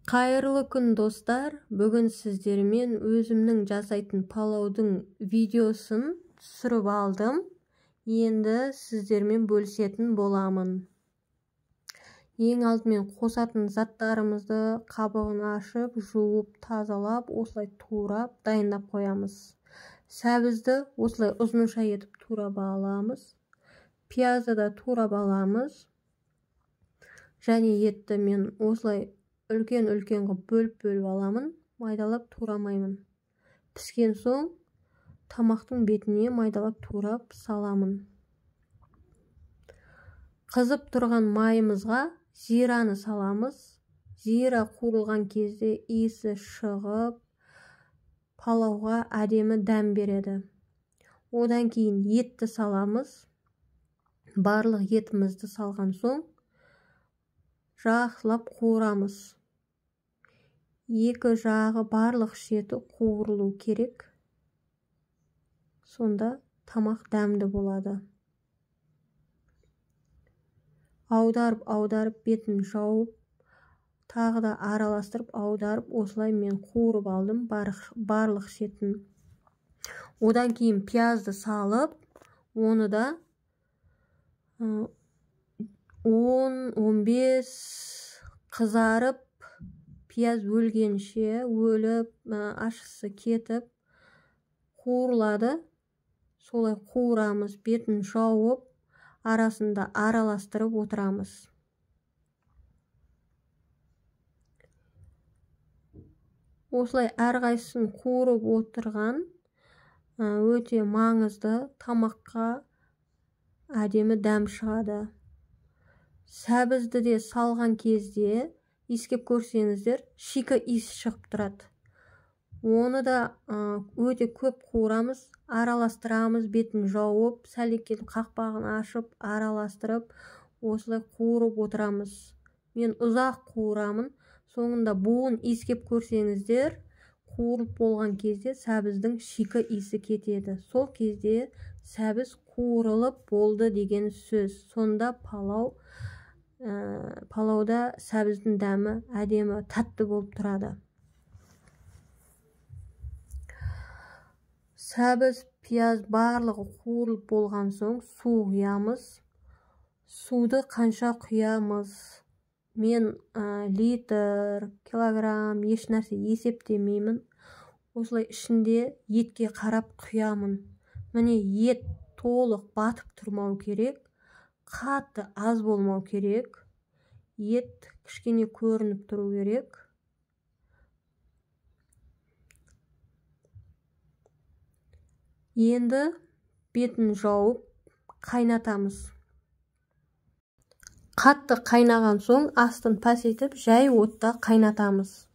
Қайырлы күн, достар! Бүгін сіздермен өзімнің жасайтын палаудың видеосын түсіріп алдым. Енді сіздермен бөлісетін боламын. Ең алдымен қосатын заттарымызды қабығын ашып, жуып, тазалап, осылай турап, дайындап қоямыз. Сәбізді осылай ұзынша етіп турап аламыз. Пиязды да турап аламыз. Және етті мен осылай үлкен-үлкен қылып бөліп-бөліп аламын, майдалап турамаймын. Піскен соң тамақтың бетіне майдалап турап саламын. Қызып тұрған майымызға зираны саламыз. Зира қуырылған кезде иісі шығып, палауға әдемі дәм береді. Одан кейін етті саламыз. Барлық етімізді салған соң жақсылап қуырамыз. Екі жағы барлық шеті қуырылу керек. Сонда тамақ дәмді болады. Аударып-аударып бетін жауып, тағы да араластырып аударып, осылай мен қуырып алдым барлық шетін. Одан кейін пиязды салып, оны да 10-15 қызарып, пияз өлгенше, өліп, ашысы кетіп қуырылады. Солай қуырамыз, бетін жауып, арасында араластырып отырамыз. Осылай әрқайсысын қуырып отырған өте маңызды, тамаққа әдемі дәм шығады. Сәбізді де салған кезде иіскеп көрсеңіздер, шикі иіс шығып тұрады. Оны да өте көп қуырамыз, араластырамыз, бетін жауып, сәлекел қақпағын ашып, араластырып, осылай қуырып отырамыз. Мен ұзақ қуырамын. Соңында буын иіскеп көрсеңіздер, қуырылып болған кезде сәбіздің шикі иісі кетеді. Сол кезде сәбіз қуырылып болды деген сөз. Сонда палауда сәбіздің дәмі әдемі, тәтті болып тұрады. Сәбіз, пияз барлығы қуырылып болған соң су құямыз. Суды қанша құямыз? Мен литр, килограмм еш нәрсе есептемеймін. Осылай ішінде етке қарап құямын. Міне, ет толық батып тұрмау керек, қатты аз болмау керек. Ет кішкене көрініп тұру керек. Енді бетін жауып қайнатамыз. Қатты қайнаған соң астын пәсейтіп жай отта қайнатамыз.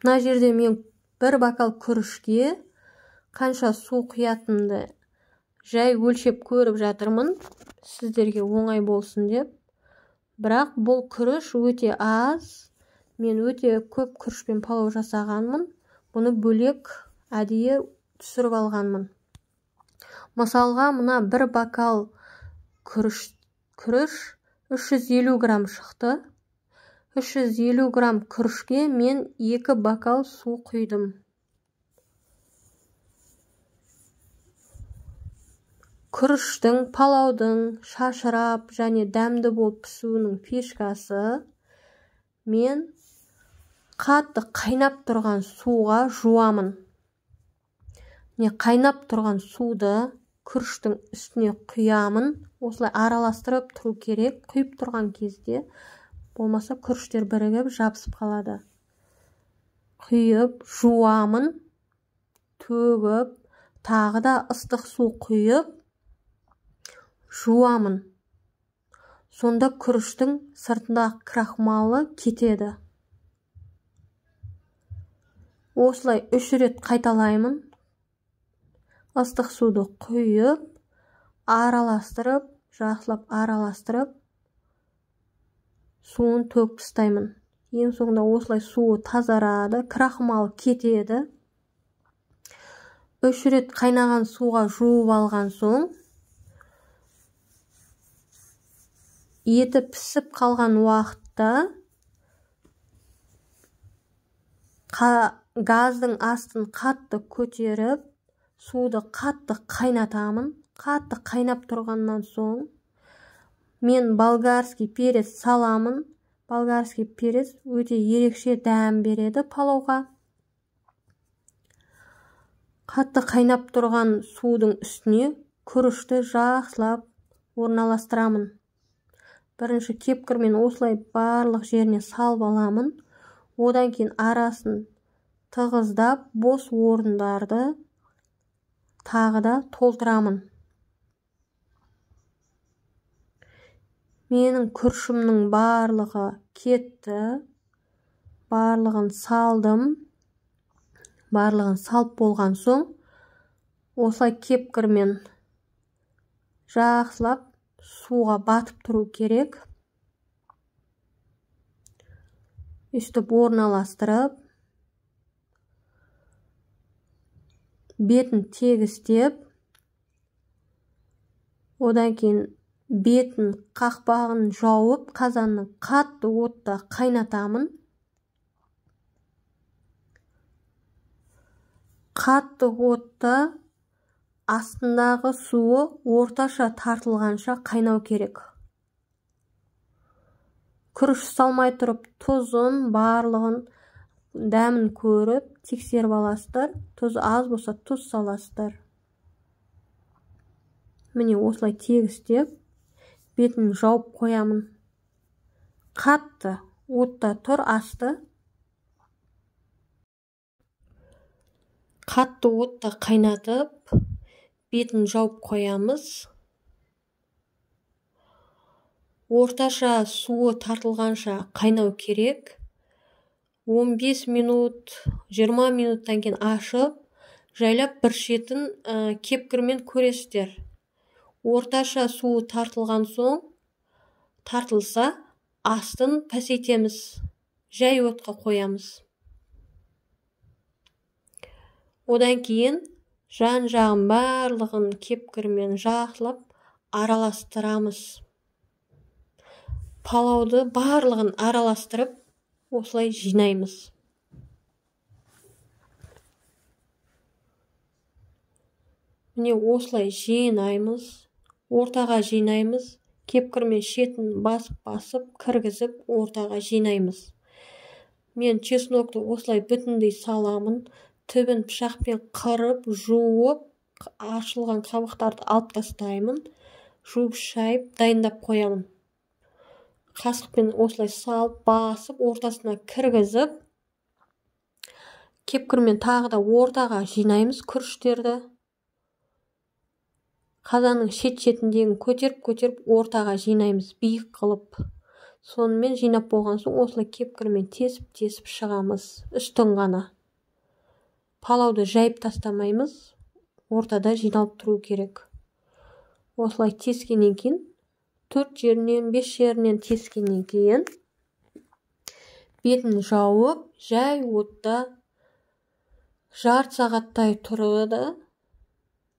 Мына жерде мен бір бокал күрішке қанша су құятынымды жай өлшеп көріп жатырмын, сіздерге оңай болсын деп. Бірақ бұл күріш өте аз. Мен өте көп күрішпен палау жасағанмын. Бұны бөлек әдейі түсіріп алғанмын. Мысалға, мына бір бокал күріш 350 грамм шықты. 350 грамм күрішке мен 2 бокал су құйдым. Күріштің, палаудың шашырап және дәмді болып пісуінің фишкасы, мен қатты қайнап тұрған суға жуамын. Не қайнап тұрған суды күріштің үстіне құямын. Осылай араластырып тұру керек. Құйып тұрған кезде болмаса күріштер бірігіп жабысып қалады. Құйып жуамын, төгіп, тағы да ыстық су құйып жуамын. Сонда күріштің сыртындағы крахмалы кетеді. Осылай 3 рет қайталаймын. Ыстық суды құйып, араластырып, жақсылап араластырып, суын төгіп тастаймын. Ең соңында осылай суы тазарады, крахмал кетеді. 3 рет қайнаған суға жуып алған соң, еті пісіп қалған уақытта Газдың астын қатты көтеріп, суды қатты қайнатамын. Қатты қайнап тұрғаннан соң мен болгарский перец саламын. Болгарский перец өте ерекше дәм береді палауға. Қатты қайнап тұрған судың үстіне күрішті жақсылап орналастырамын. Бірінші кепкірмен осылай барлық жеріне салып аламын. Одан кейін арасын тығыздап, бос орындарды тағы да толтырамын. Менің күрішімнің барлығы кетті. Барлығын салдым. Барлығын салып болған соң, осылай кепкірмен жақсылап суға батып тұру керек. Өстіп орналастырып, бетін тегістеп, одан кейін бетін қақпағын жауып, қазанның қатты отта қайнатамын. Қатты отта астындағы суы орташа тартылғанша қайнау керек. Күріш салмай тұрып тұзын, барлығын дәмін көріп, тексеріп аласыздар. Тұз аз болса тұз саласыздар. Міне осылай тегістеп, бетін жауып қоямын. Қатты отта тұр асты. Қатты отта қайнатып, бетін жауып қоямыз. Орташа суы тартылғанша қайнау керек. 15 минут, 20 минуттан кейін ашып, жайлап бір шетін кепкірмен көресіздер. Орташа суы тартылған соң, тартылса, астын пәсейтеміз, жай отқа қоямыз. Одан кейін жан-жағын барлығын кепкірмен жақсылап араластырамыз. Палауды барлығын араластырып, осылай жинаймыз. Міне осылай жинаймыз, ортаға жинаймыз, кепкірмен шетін басып-басып, кіргізіп ортаға жинаймыз. Мен чеснокты осылай бүтіндей саламын. Түбін пышақпен қырып, жуып, ашылған қабықтарды алып тастаймын. Жуып, шайып, дайындап қоямын. Қасықпен осылай салып, басып, ортасына кіргізіп, кепкірмен тағы да ортаға жинаймыз күріштерді. Қазанның шет-шетіндегін көтеріп-көтеріп ортаға жинаймыз, биік қылып. Сонымен жинап болған соң осылай кепкірмен тесіп-тесіп шығамыз, үстін ғана. Палауды жайып тастамаймыз, ортада жиналып тұру керек. Осылай тескеннен кейін, 4 жерінен, 5 жерінен тескеннен кейін бетін жауып, жай отта жарты сағаттай тұрады.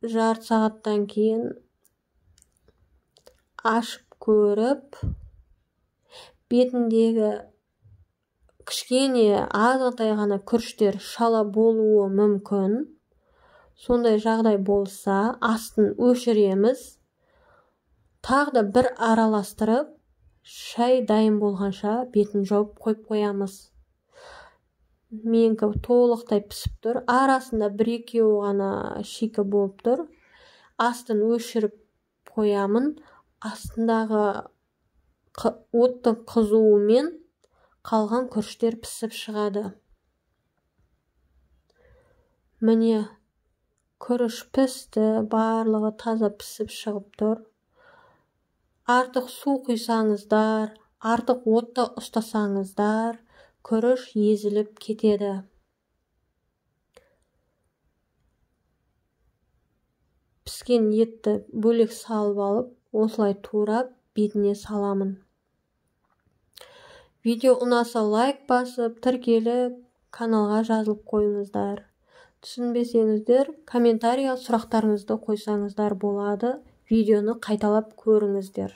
Жарты сағаттан кейін ашып көріп, бетіндегі кішкене азғантай ғана күріштер шала болуы мүмкін. Сондай жағдай болса, астын өшіреміз. Тағы да бір араластырып, шай дайын болғанша бетін жауып қойып қоямыз. Менікі толықтай пісіп тұр. Арасында бір-екеуі ғана шикі болып тұр. Астын өшіріп қоямын. Астындағы оттың қызуымен қалған күріштер пісіп шығады. Міне, күріш пісті, барлығы таза пісіп шығып тұр. Артық су құйсаңыздар, артық отта ұстасаңыздар, күріш езіліп кетеді. Піскен етті бөлек салып алып, осылай турап бетіне саламын. Видео ұнаса лайк басып, тіркеліп, каналға жазылып қойыңыздар. Түсінбесеңіздер, комментария сұрақтарыңызды қойсаңыздар болады. Видеоны қайталап көріңіздер.